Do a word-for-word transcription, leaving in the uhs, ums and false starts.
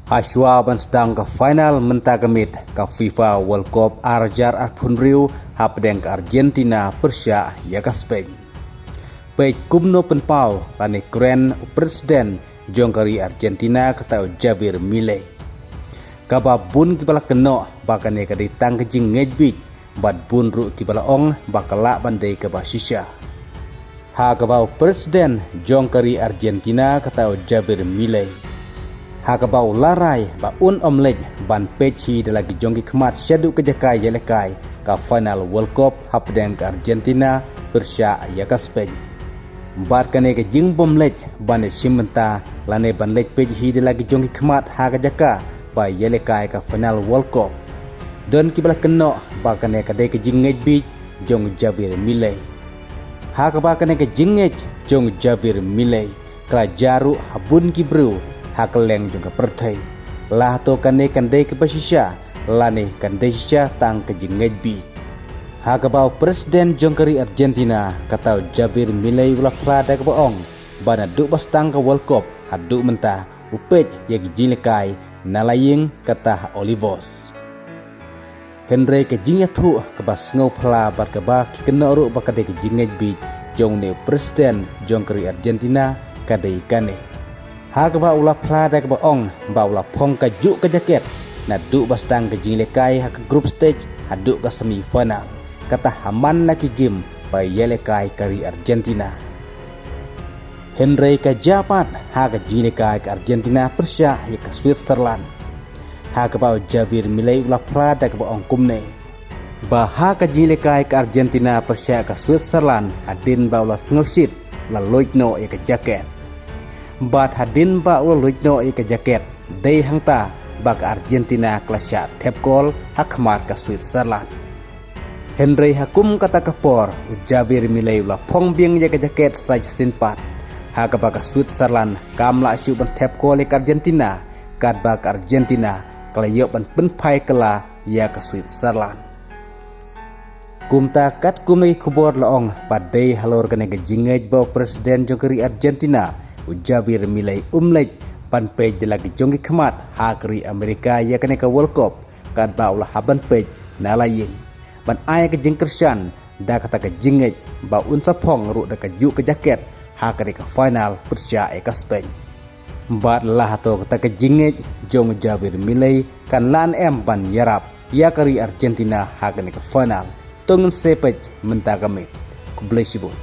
Hashwa ban sdang ka final mynta ka miet ka FIFA World Cup ar hajar arphew hynriew hapdeng ka Argentina pyrshah ïa ka Spain. Peit kumno pynpaw lane kren u president jong ka ri Argentina kata u Javier Milei. Kaba bun kiba la kynnoh ba kane ka dei tang ka jingngeit biej bad bun ruh kiba la ong ba ka lah ban dei kaba shisha. Ha kaba u president jong ka ri Argentina kata u Javier Milei, ha kaba u la rai ba un ym leit ban peit hi da la ki jong ki khmat shaduh ka jaka ïalehkai ka final World Cup hapdeng ka Argentina pyrshah ïa ka Spain. Bad kane ka jingbym leit ban ïashim bynta lane ban leit peit hi da la ki jong ki khmat ha ka jaka ba ïalehkai ka final World Cup, don kiba la kynnoh ba kane ka dei ka jingngeit biej jong Javier Milei. Ha kaba kane ka jingngeit jong Javier Milei ka la jia ruh ha bun ki briew ha kylleng jong ka pyrthei. La hato kane kan dei kaba shisha lane kan dei shisha tang ka jingngeit biej? Ha kaba u president jong ka ri Argentina kata u Javier Milei u la phla da kaba ong ba naduh ba sdang ka World Cup haduh mynta u peit ïa ki jingïalehkai na la ïing kata ha Olivos. Hynrei ka jingïathuh kaba sngewphylla bad kaba ki kynnoh ruh ba ka dei ka jingngeit biej jong une u president jong ka ri Argentina ka dei kane, ha kaba u la phla da kaba ong ba u la phong kajuh ka jaket naduh ba sdang ka jingïalehkai ha ka group stage haduh ka semi final, kata ha man la ki game ba ïalehkai ka ri Argentina. Hynrei ka jia pat ha ka jingïalehkai ka Argentina pyrshah ïa ka Switzerland, ha kaba u Javier Milei u la phla da kaba ong kumne, ba ha ka jingïalehkai ka Argentina pyrshah ka Switzerland, hadien ba u la sngewshit u la luid noh ïa ka jaket. Bad hadien ba u la luid noh ïa ka jaket, dei hangta ba ka Argentina ka la shah thep kol ha khmat ka Switzerland. Hynrei ha kum kata ka por u Javier Milei u la phong biang ïa ka jaket sa shisien pat, ha kaba ka Switzerland kam lah shuh ban thep kol ïa ka Argentina, katba ka Argentina ka la ïoh ban pynphai kylla ïa ka Switzerland. Kumta katkum la ki khubor la ong ba dei halor kane ka jingngeit ba u president jong ka ri Argentina u Javier Milei um leit ban peit da la ki jong ki khmat ha ka ri Amerika ïa kane ka World Cup, katba u la hap ban peit na la ïing ban ai ka jingkyrshan da kata ka jingngeit ba un sa phong ruh da kajuh ka jaket ha kane ka final pyrshah ïa ka Spain. Bad la hato kata ka jingngeit jong u Javier Milei kan lah ne em ban ïarap ïa ka ri Argentina ha kane ka final? To ngin sa peit mynta ka miet. Khublei shibun.